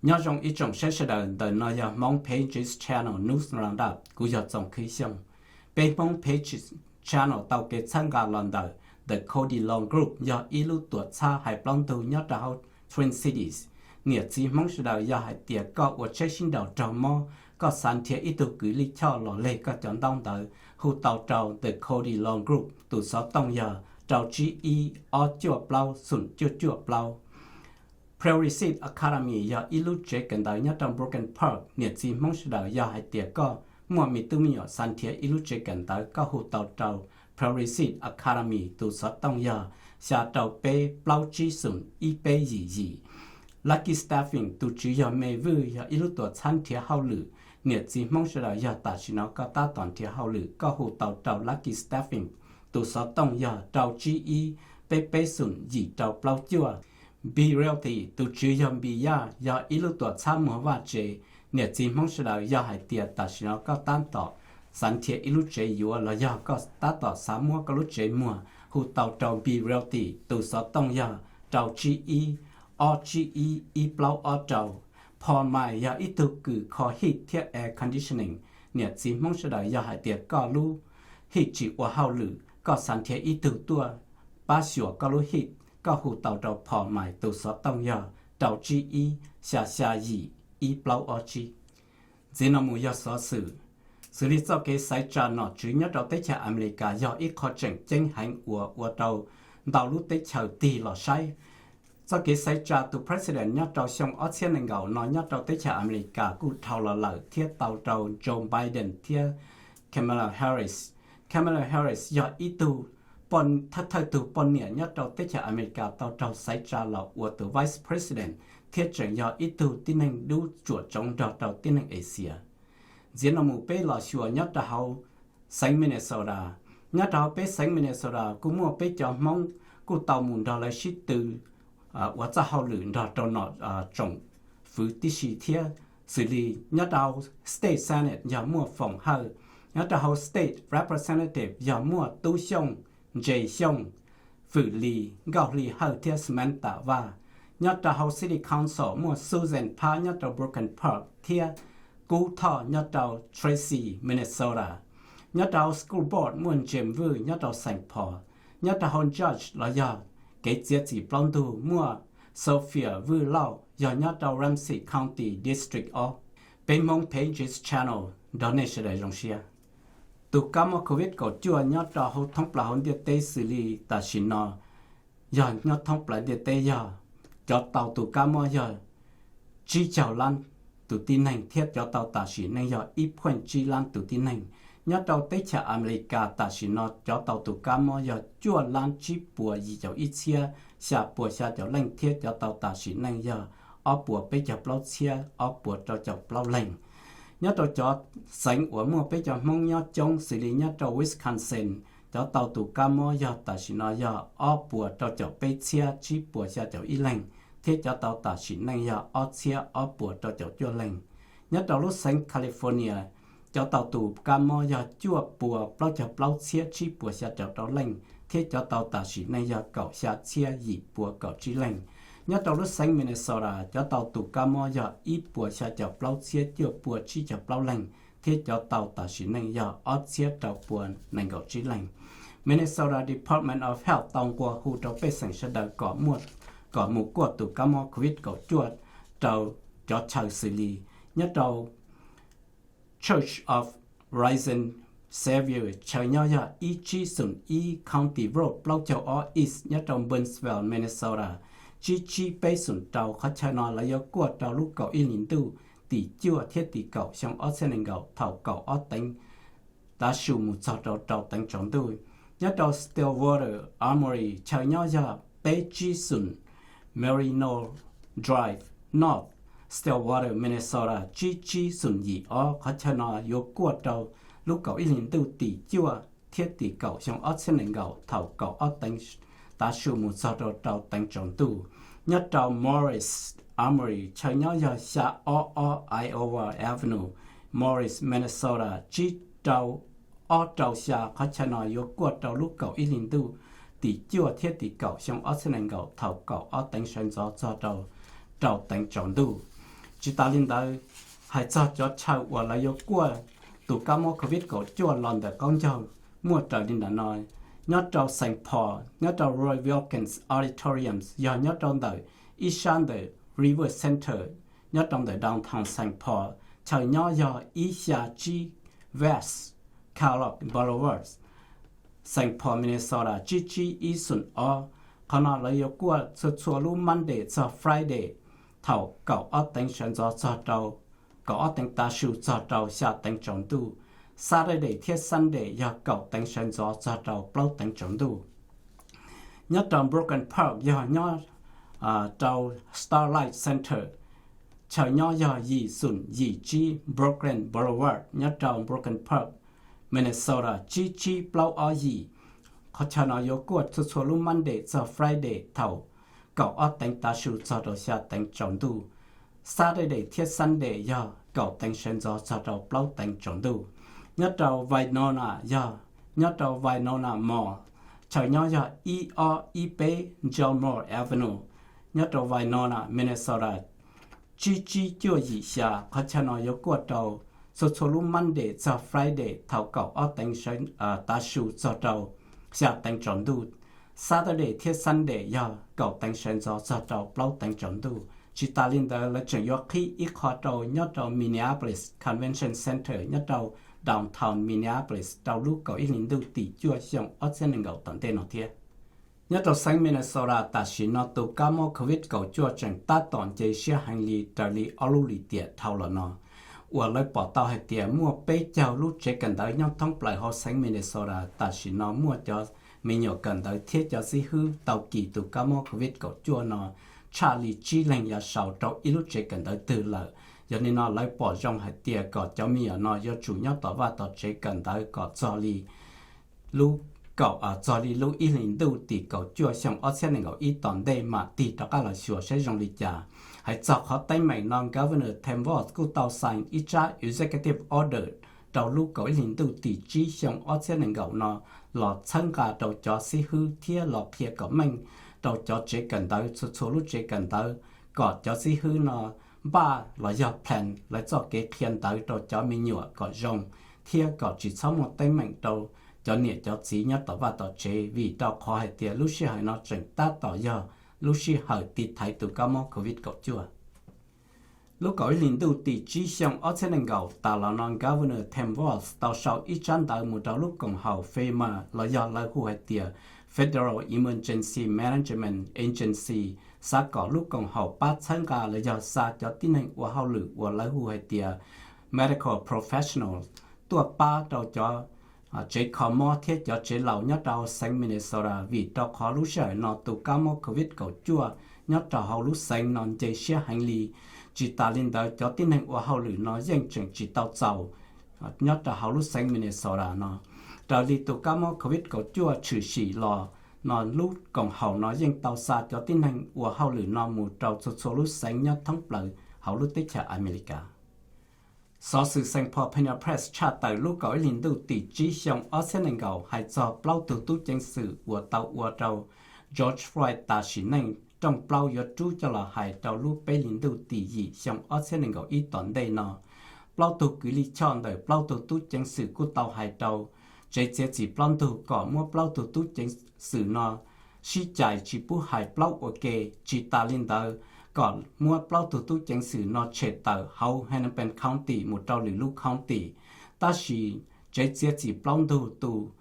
Nyob zoo ib tsoom saib sawv daws, ntawm no yog Hmoob Pages Channel News Roundup, kuv yog Txoov Khwv Xyooj. Peb Hmoob Pages Channel tau kev txhawb nqa los ntawm The Cody Long Group, yog ib lub tuam txhab hais plaub ntug nyob rau hauv Twin Cities. Niam txiv Hmoob sawv daws, yog hais tias koj ua tsheb sib nraus raug mob, koj xav nrhiav ib tug kws lij choj los leg koj cov ntaub ntawv, hu tau rau The Cody Long Group, tus xov tooj yog rau tsib ib ob cuaj plaub xoom cuaj cuaj plaub. Prairie Seed Academy yog ib lub tsev kawm ntawv nyob rau Brooklyn Park. Niam txiv Hmoob sawv daws, yog hais tias koj muaj me tub me nyuam xav nrhiav ib lub tsev kawm ntawv, koj hu tau rau Prairie Seed Academy, tus xov tooj yog xya rau peb plaub tsib xoom ib peb yim yim. Lucky Staffing, tus tswv yog Me Vwj, yog ib lub tuam txhab nrhiav hauj lwm. Niam txiv Hmoob sawv daws, yog tam sim no koj tab tom nrhiav hauj lwm, koj hu tau rau Lucky Staffing, tus xov tooj yog rau tsib ib peb peb xoom yim rau plaub cuaj. Be Realty, tus tswv yog Npis Yaj, yog ib lub tuam txhab muag vaj tsev. Niam txiv Hmoob sawv daws, yog hais tias tam sim no koj tab tom xav nrhiav ib lub tsev yuav los yog koj tab tom xav muab koj lub tsev muag, hu tau rau Be Realty, tus xov tooj yog rau tsib ib ob tsib ib ib plaub ob rau. Paul Mai yog ib tug kws kho heat thiab air conditioning. Niam txiv Hmoob sawv daws, yog hais tias koj lub heat tsis ua hauj lwm, koj xav nrhiav ib tug tuaj pab xyuas koj lub heat, koj hu tau rau Paul Mai, tus xov tooj yog rau tsib ib xya xya yim ib plaub ob tsib. Ntxiv no mus yog xov xwm. Xws li txoj kev xaiv tsa nom tswv nyob rau teb chaws Amelikas yog ib qho tseem ceeb heev uas ua rau ntau lub teb chaws tig los saib. Txoj kev xaiv tsa tus president nyob rau xyoo ob txhiab nees nkaum no nyob rau teb chaws Amelikas kuj dhau los lawm thiab tau rau Joe Biden thiab Kamala Harris. Kamala Harris yog ib tug thawj thawj tug poj niam nyob rau teb chaws Amelikas tau raug xaiv tsa los ua tus vice president thiab tseem yog ib tug tib neeg dub tsuam tsoov nrog rau tib neeg Asia. Ntxiv no mus peb los xyuas nyob rau hauv xeev Minnesota. Nyob rau hauv peb xeev Minnesota kuj muaj peb cov Hmoob kuj tau mus nrog lawv sib tw ua txoj hauj lwm nrog rau nom tsoom fwv tib si thiab. Xws li nyob rau hauv State Senate yog muaj Foom Hawj, nyob rau hauv State Representative yog muaj Tub Xyooj, Ntse Xyooj, Fwm Lis, Nkauj Hli Hawj thiab Samantha Vaj. Nyob rau hauv City Council muaj Susan Phab nyob rau Brooklyn Park thiab Kub Thoj nyob rau Tracy, Minnesota. Nyob rau hauv School Board muaj James Vwj nyob rau Saint Paul. Nyob rau hauv Judge los yog kev txiav txim plaub ntug muaj Sophia Vwj Lauj yog nyob rau Ramsey County District ob. Peb Hmoob Pages Channel nrog nej sawv daws zoo siab. Tus kab mob COVID kaum cuaj nyob rau hauv thoob plaws hauv ntiaj teb xws li tam sim no yog nyob thoob plaws ntiaj teb yog cov tau tus kab mob yog tsib caug lab tus tib neeg thiab cov tau tam sim neej yog ib phuj tsib lab tus tib neeg. Nyob rau teb chaws Amelikas tam sim no cov tau tus kab mob yog cuaj lab tsib puas yim caum ib txhiab xya puas xya caum leej thiab cov tau tam sim neej yog ob puas peb caug plaub txhiab ob puas rau caum plaub leeg. Nyob rau cov xeev uas muaj peb cov Hmoob nyob coob xws li nyob rau Wisconsin, cov tau tus kab mob yog tam sim no yog ob puas rau caum peb txhiab tsib puas xya caum ib leeg thiab cov tau tam sim neej yog ob txhiab ob puas rau caum cuaj leeg. Nyob rau lub xeev California, cov tau tus kab mob yog cuaj puas plaub caug plaub txhiab tsib puas xya caum rau leej thiab cov tau tam sim neej yog kaum xya txhiab yim puas kaum tsib leej. Nyob rau lub xeev Minnesota, cov tau tus kab mob yog ib puas xya caum plaub txhiab cuaj puas tsib caug plaub leej thiab cov tau tam sim neej yog ob txhiab rau puas nees nkaum tsib leej. Minnesota Department of Health tau nqua hu rau pej xeem sawv daws kom muaj, kom mus kuaj tus kab mob COVID kaum cuaj rau cov chaw xws li nyob rau Church of Risen Savior, chaw nyob yog ib tsib xoom ib County Road plaub caug ob East nyob rau Burnsville, Minnesota, tsib tsib peb xoom rau. Qhov chaw no lawv yuav kuaj rau lub kaum ib hlis ntuj tim cuaj thiab tim kaum xyoo ob txhiab nees nkaum thaum kaum ob teev tav su mus txog rau rau teev tsaus ntuj. Nyob rau Stillwater Armory, chaw nyob yog peb tsib xoom Merino Drive North, Stillwater, Minnesota, tsib tsib xoom yim ob. Qhov chaw no yuav kuaj rau lub kaum ib hlis ntuj tim cuaj thiab tim kaum xyoo ob txhiab nees nkaum thaum kaum ob teev tav su mus txog rau rau teev tsaus ntuj. Nyob rau Morris Armory, chaw nyob yog xya ob ob Iowa Avenue, Morris, Minnesota, tsib rau ob rau xya. Qhov chaw no yuav kuaj rau lub kaum ib hlis ntuj tim cuaj thiab tim kaum xyoo ob txhiab nees nkaum thaum kaum ob teev sawv ntxov txog rau rau teev tsaus ntuj. Tsis tas li ntawd, hais txog cov chaw uas lawv yuav kuaj tus kab mob covid kaum cuaj los ntawm qaub ncaug muaj raws li ntawm no: nyob rau Saint Paul, nyob rau Roy Wilkins Auditorium, yog nyob rau ntawm ib sab ntawm Rivers Center, nyob rau ntawm downtown Saint Paul. Chaw nyob yog ib xya tsib West Kellogg Boulevard, Saint Paul, Minnesota tsib tsib ib xoom ob. Qhov no lawv yuav kuaj txhua txhua lub Monday txog Friday thaum kaum ob teev sawv ntxov txog rau, kaum ob teev tav su txog rau xya teev tsaus ntuj. Saturday thiab Sunday yog kaum teev sawv ntxov txog rau plaub teev tsaus ntuj. Nyob rau Brooklyn Park yog nyob rau Starlight Center. Chaw nyob yog yim xoom yim tsib Brooklyn Boulevard nyob rau Brooklyn Park, Minnesota tsib tsib plaub ob yim. Qhov chaw no yuav kuaj txhua txhua lub Monday txog Friday thaum kaum ob teev tav su txog rau xya teev tsaus ntuj. Saturday thiab Sunday yog kaum teev sawv ntxov txog rau plaub teev tsaus ntuj. Nyob rau Winona yog, nyob rau Winona Mall, chaw nyob yog ib ob ib peb Joe Moore Avenue, nyob rau Winona, Minnesota tsib tsib cuaj yim xya. Qhov chaw no yuav kuaj rau txhua txhua lub Monday txog Friday thaum kaum ob teev tav su txog rau xya teev tsaus ntuj. Saturday thiab Sunday yog kaum teev sawv ntxov txog rau plaub teev tsaus ntuj. Tsis tas li ntawd lawv tseem yuav qhib ib qho rau nyob rau Minneapolis Convention Center nyob rau downtown Minneapolis rau lub kaum ib hlis ntuj tim cuaj xyoo ob txhiab nees nkaum tom ntej no thiab. Nyob rau xeev Minnesota tam sim no tus kab mob covid kaum cuaj tseem tab tom nce siab heev li raws li ob lub lim tiam dhau los no, uas lawv pom tau hais tias muaj peb caug lub tsev kawm ntawv nyob thoob plaws hauv xeev Minnesota tam sim no muaj cov me nyuam kawm ntawv thiab cov xib hwb tau kis tus kab mob covid kaum cuaj no tshaj li tsib leeg yav saud rau ib lub tsev kawm ntawv twg lawm. Yog li no lawv pom zoo hais tias kom cov me nyuam no yuav tsum nyob tom vaj tom tsev kawm ntawv kom txog li lub kaum, txog li lub ib hlis ntuj tim kaum cuaj xyoo ob txhiab nees nkaum ib tom ntej mam tig rov qab los xyuas saib zoo li cas. Hais txog qhov teeb meem no, Governor Tim Walz kuj tau sign ib tsab executive order rau lub kaum ib hlis ntuj tim tsib xyoo ob txhiab nees nkaum no los txhawb nqa rau cov xib hwb thiab los qhia kom meej rau cov tsev kawm ntawv, txhua txhua lub tsev kawm ntawv, kom cov xib hwb no npaj los yog plan lawv txoj kev qhia ntawv rau cov me nyuam kom zoo thiab kom tsis txhob muaj teeb meem rau cov niam cov txiv nyob tom vaj tom tsev, vim rau qhov hais tias lub sij hawm no tseem tab tom yog lub sij hawm tiv thaiv tus kab mob covid kaum cuaj. Lub kaum ib hlis ntuj tim tsib xyoo ob txhiab nees nkaum tas los no, Governor Tim Walz tau sau ib tsab ntawv mus rau lub koom haum FEMA los yog lawv hu hais tias Federal Emergency Management Agency, xav kom lub koom haum pab txhawb nqa los yog xa cov tib neeg ua hauj lwm uas lawv hu hais tias medical professional tuaj pab rau cov tsev kho mob thiab cov tsev laus nyob rau xeev Minnesota, vim rau qhov lub sij hawm no tus kab mob covid kaum cuaj nyob rau hauv lub xeev no nce siab heev li. Tsis tas li ntawd cov tib neeg ua hauj lwm no yeej tseem tsis tau txaus nyob rau hauv lub xeev Minnesota no. Raws li tus kab mob covid kaum cuaj tshwm sim los no, lub koom haum no yeej tau xa cov tib neeg ua hauj lwm no mus rau txhua txhua lub xeev nyob thoob plaws hauv lub teb chaws Amelikas. Xov xwm Saint Paul Pioneer Press tshaj tawm lub kaum ib hlis ntuj tim tsib xyoo ob txhiab nees nkaum hais txog plaub tug tub ceev xwm uas tau ua rau George Floyd tas sim neej rooj plaub yuav rub coj los hais rau lub peb hlis ntuj tim yim xyoo ob txhiab nees nkaum ib tom ntej no. Plaub tug kws lij choj ntawm plaub tug tub ceev xwm kuj tau hais rau tsev txiav txim plaub ntug kom muab plaub tug tub ceev xwm no sib cais tsis pub hais plaub ua ke. Tsis tas li ntawd, kom muab plaub tug tub ceev xwm no tshem tawm hauv Hennepin County mus rau lwm lub county. Tab sis tsev txiav txim plaub ntug tus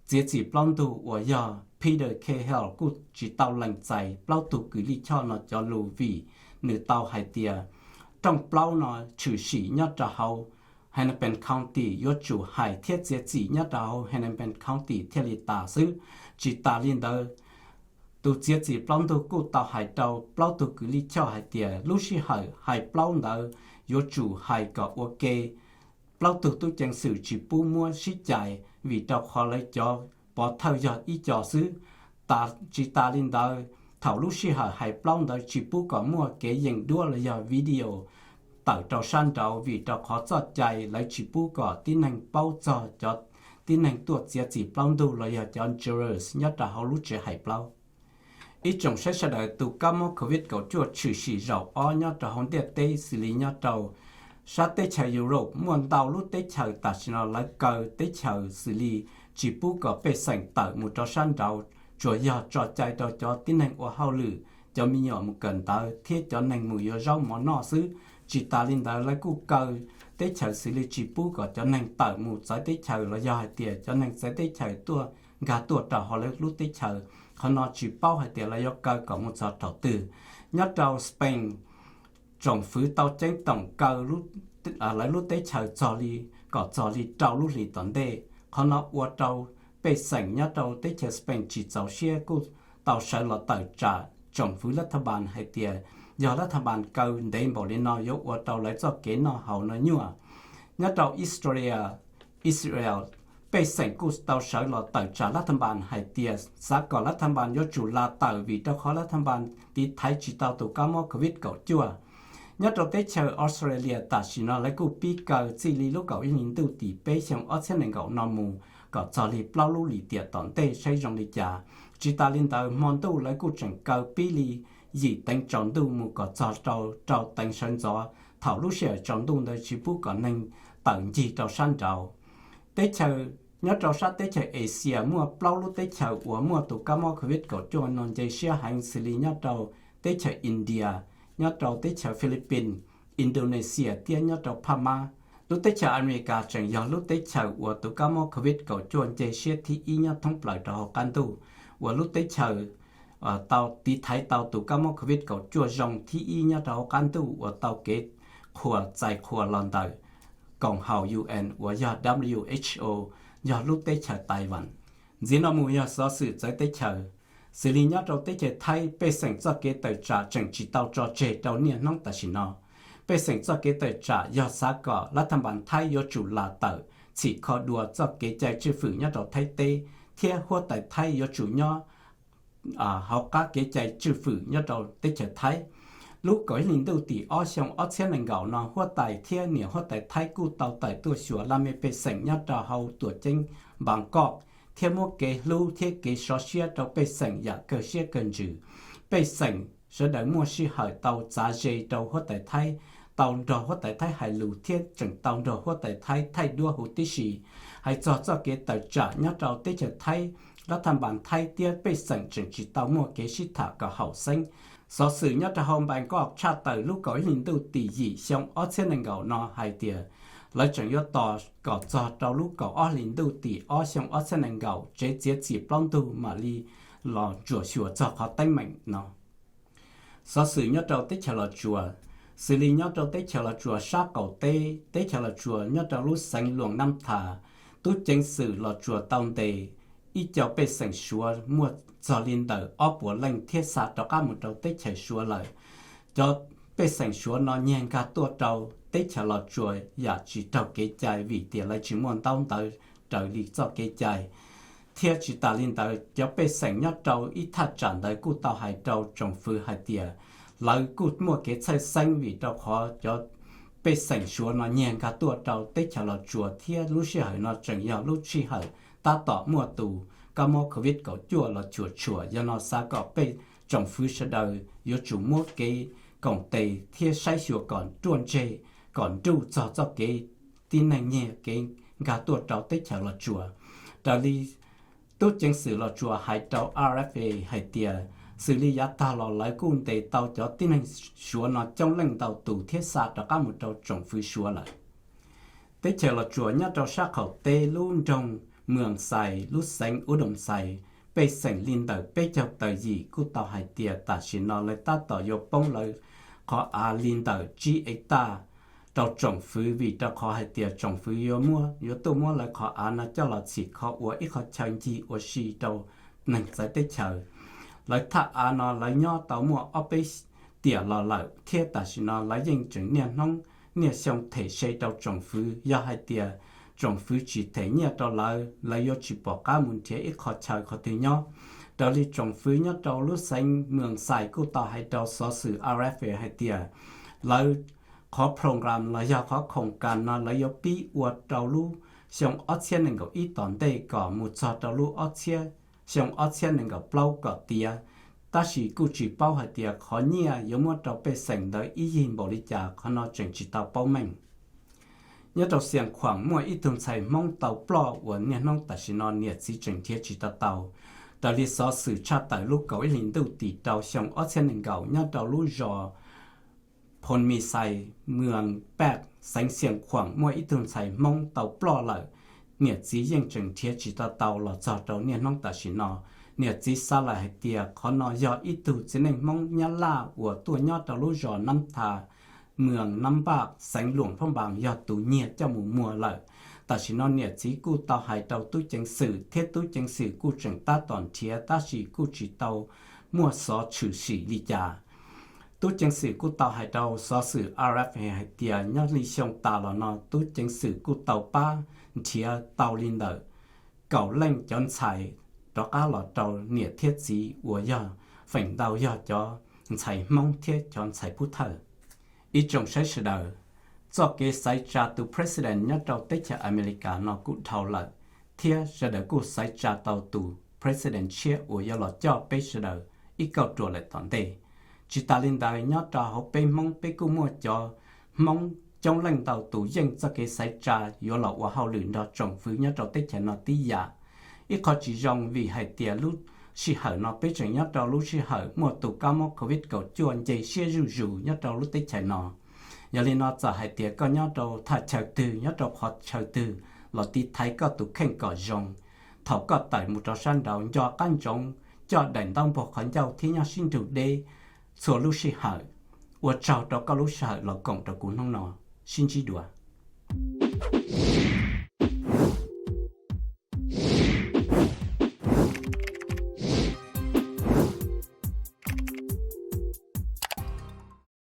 txiav txim plaub ntug uas yog Peter Cahill kuj tsis tau lees txais plaub tug kws lij choj no cov lus, vim nws tau hais tias rooj plaub no tshwm sim nyob rau hauv Hennepin County, yuav tsum hais thiab txiav txim nyob rau hauv Hennepin County thiaj li tas xwb. Tsis tas li ntawd, tus txiav txim plaub ntug kuj tau hais rau plaub tug kws lij choj hais tias lub sij hawm hais plaub ntawd yuav tsum hais kom ua ke. Plaub tug tub ceev xwm tsis pub muab sib cais vim rau qhov lawv cov pov thawj yog ib co xwb. Tsis tas li ntawd, thaum lub sij hawm hais plaub ntawd tsis pub kom muaj kev yees duab los yog video tawm rau sab nraud, vim rau qhov txoj cai lawv tsis pub kom tib neeg paub txog cov tib neeg tuaj txiav txim plaub ntug los yog cov jurors nyob rau hauv lub tsev hais plaub. Ib tsoom saib sawv daws, tus kab mob COVID kaum cuaj tshwm sim zaum ob nyob rau hauv ntiaj teb xws li nyob rau sab teb chaws Europe muaj ntau lub teb chaws tam sim no lawv kaw teb chaws xws li tsis pub kom pej xeem tawm mus rau sab nraud, tsuas yog tso cai rau cov tib neeg ua hauj lwm, cov me nyuam mus kawm ntawv thiab cov neeg mus yuav zaub mov noj xwb. Tsis tas li ntawd lawv kuj kaw teb chaws xws li tsis pub kom cov neeg tawm mus txawv teb chaws los yog hais tias cov neeg txawv teb chaws tuaj nkag tuaj rau hauv lawv lub teb chaws. Qhov no tsis paub hais tias lawv yuav kaw kom mus txog thaum twg. Nyob rau Spain, tsoom fwv tau ceeb toom kaw lawv lub teb chaws txog li, kom txog li rau lub hlis tom ntej. Qhov no ua rau pej xeem nyob rau teb chaws Spain tsis txaus siab kuj tau sawv los tawm tsam tsoom fwv lab thaj npas hais tias yog lab thaj npas kaw ntev npaum li no yuav ua rau lawv txoj kev noj haus no nyuaj. Nyob rau Israel, Israel, pej xeem kuj tau sawv los tawm tsam lab thaj npas hais tias xav kom lab thaj npas yuav tsum las tawm vim rau qhov lab thaj npas tiv thaiv tsis tau tus kab mob COVID kaum cuaj. Nyob rau teb chaws Australia tam sim no lawv kuj pib kaw txij li lub kaum ib hlis ntuj tim peb xyoo ob txhiab nees nkaum no mus kom txog li plaub lub lim tiam tom ntej saib zoo li cas. Tsis tas li ntawd hmo ntuj lawv kuj tseem kaw pib li yim teev tsaus ntuj mus kom txog rau rau teev sawv ntxov thaum lub sij hawm tsaus ntuj ntawd tsis pub kom neeg tawm ncig rau sab nraud. Teb chaws, nyob rau sab teb chaws Asia muaj plaub lub teb chaws uas muaj tus kab mob COVID kaum cuaj no nce siab heev xws li nyob rau teb chaws India, nyob rau teb chaws Philippines, Indonesia thiab nyob rau Phab Mab. Lub teb chaws America tseem yog lub teb chaws uas tus kab mob COVID kaum cuaj nce siab thib ib nyob thoob plaws rau hauv qab ntuj, uas lub teb chaws tau tiv thaiv tau tus kab mob COVID kaum cuaj zoo thib ib nyob rau hauv qab ntuj uas tau kev qhuas txais qhuas los ntawm koom haum U N uas yog W H O, yog lub teb chaws Taiwan. Ntxiv no mus yog xov xwm txawv teb chaws. Xws li nyob rau teb chaws Thaib, pej xeem txoj kev tawm tsam tseem tsis tau tso tseg rau niaj hnub tam sim no. Pej xeem txoj kev tawm tsam yog xav kom lab thaj npas Thaib yuav tsum las tawm txhim kho dua txoj kev cai tswj fwm nyob rau Thaib teb, thiab huab tais Thaib yuav tsum nyob hauv qab kev cai tswj fwm nyob rau teb chaws Thaib. Lub kaum ib hlis ntuj tim ob xyoo ob txhiab nees nkaum no huab tais thiab niam huab tais Thaib kuj tau tawm tuaj xyuas laj mej pej xeem nyob rau hauv tuam ceeb Bangkok, thiab muab kev hlub thiab kev sov siab rau pej xeem yam kawg siab kawg ntsws. Pej xeem sawv daws muaj sij hawm tau txav ze rau huab tais Thaib, tau nrog huab tais Thaib hais lus thiab tseem tau nrog huab tais Thaib thaij duab huv tib si. Hais txog txoj kev tawm tsam nyob rau teb chaws Thaib, lab thaj npas Thaib thiab pej xeem tseem tsis tau muaj kev sib tham kom haum xeeb. Xov xwm nyob rau hauv Bangkok tshaj tawm lub kaum ib hlis ntuj tim yim xyoo ob txhiab nees nkaum no hais tias lawv tseem yuav tos kom txog rau lub kaum ob hlis ntuj tim ob xyoo ob txhiab nees nkaum tsev txiav txim plaub ntug mam li los ntsuam xyuas txog qhov teeb meem no. Xov xwm nyob rau teb chaws Los Tsuas. Xws li nyob rau teb chaws Los Tsuas sab qaum teb, teb chaws Los Tsuas nyob rau lub xeev Luam Nab Thas, tub ceev xwm Los Tsuas tau ntes ib co pej xeem Suav muaj txog li ntawm ob puas leej thiab xa rov qab mus rau teb chaws Suav lawm. Cov pej xeem Suav no nyiag nkag tuaj rau teb chaws Los Tsuas yam tsis raug kev cai vim tias lawv tsis muaj ntaub ntawv raws li txoj kev cai. Thiab tsis tas li ntawd, cov pej xeem nyob rau ib thaj tsam ntawd kuj tau hais rau tsoom fwv hais tias lawv kuj muaj kev txhawj xeeb vim rau qhov cov pej xeem Suav no nyiag nkag tuaj rau teb chaws Los Tsuas thiab lub sij hawm no tseem yog lub sij hawm tab tom muaj tus kab mob COVID kaum cuaj los cuam tshuam. Yog no xav kom pej tsoom fwv sawv daws yuav tsum muab kev koom tes thiab saib xyuas kom ruaj ntseg, kom nruj txog txoj kev tib neeg nyiag kev nkag tuaj rau teb chaws Los Tsuas. Raws li tub ceev xwm Los Tsuas hais rau R F A hais tias xws li yav tag los lawv kuj ntes tau cov tib neeg Suav no coob leej ntau tus thiab xa rov qab mus rau tsoom fwv Suav lawm. Teb chaws Los Tsuas nyob rau sab qaum teb lub nroog Mws Xais, lub xeev Ub Doo Xais, pej xeem li ntawm peb caug tawm yim kuj tau hais tias tam sim no lawv tab tom yuav poob lawv qhov av li ntawm tsib ev taj rau tsoom fwv vim rau qhov hais tias tsoom fwv yuav muab, yuav tuaj muab lawv qhov av no coj los txhim kho ua ib qhov chaw ncig ua si rau neeg txawv teb chaws. Lawv thaj av no lawv nyob tau muaj ob peb tiam los lawm thiab tam sim no lawv yeej tseem niaj hnub niaj xyoo them se rau tsoom fwv. Yog hais tias tsoom fwv tsis them nyiaj rau lawv, lawv yuav tsis pom qab mus nrhiav ib qhov chaw qhov twg nyob. Raws li tsoom fwv nyob rau lub xeev Mws Xais kuj tau hais rau xov xwm R F A hais tias lawv qhov program los yog qhov khoom kas no lawv yuav pib ua rau lub xyoo ob txhiab nees nkaum ib tom ntej kom mus txog rau lub ob txhiab, xyoo ob txhiab nees nkaum plaub kom tiav. tab sis kuj tsis paub hais tias qhov nyiaj yuav muab rau pej xeem ntawd ib yig npaum li cas, qhov no tseem tsis tau paub meej. Nyob rau Xiav Khuam muaj ib tug ntxhais Hmoob tau ploj uas niaj hnub tam sim no niam txiv tseem nrhiav tsis tau tau. Raws li xov xwm tshaj tawm lub kaum ib hlis ntuj tim rau xyoo ob txhiab nees nkaum nyob rau lub zos Phoo Mis Xais, mws Paj, xeev Xiav Khuam muaj ib tug ntxhais Hmoob tau ploj lawm, niam txiv yeej tseem nrhiav tsis tau tau los txog rau niaj hnub tam sim no. Niam txiv xav lawm hais tias qhov no yog ib tug txiv neej Hmoob Nyab Laj uas tuaj nyob rau lub zos Nab Tha, mws Nab Npaj, xeev Luam Phab Npas yog tus nyiag coj mus muag lawm. Tam sim no niam txiv kuj tau hais rau tub ceev xwm thiab tub ceev xwm kuj tseem tab tom nrhiav tab sis kuj tsis tau muaj xov tshwm sim li cas. Tub ceev xwm kuj tau hais rau xov xwm R F A hais tias nyob li xyoo tas los no tub ceev xwm kuj tau pab nrhiav tau li ntawm kaum leej cov ntxhais rov qab los rau niam thiab txiv uas yog feem ntau yog cov ntxhais Hmoob thiab cov ntxhais Pub Thawj. Ib tsoom saib sawv daws, txoj kev xaiv tsa tus president nyob rau teb chaws Amelikas no kuj dhau lawm, thiab sawv daws kuj xaiv tsa tau tus president tshiab uas yuav los coj peb sawv daws ib kauj ruam lawm tom ntej. Tsis tas li ntawd, nyob rau hauv peb Hmoob, peb kuj muaj cov Hmoob coob leej ntau tus yeej txoj kev xaiv tsa yuav los ua hauj lwm nrog tsoom fwv nyob rau teb chaws no tib yam. Ib qho tsis zoo vim hais tias lub sij hawm no peb tseem nyob rau lub sij hawm muaj tus kab mob covid kaum cuaj nce siab zuj zus nyob rau lub teb chaws no. Yog li no txawm hais tias koj nyob rau thaj chaw twg, nyob rau qhov chaw twg los tiv thaiv koj tus kheej kom zoo. Thaum koj tawm mus rau sab nraud nco qab ntsoov coj daim ntaub npog qhov ncauj thiab nyob sib nrug deb txhua lub sij hawm. Ua tsaug rau koj lub sij hawm los koom rau kuv hnub no. Sib ntsib dua.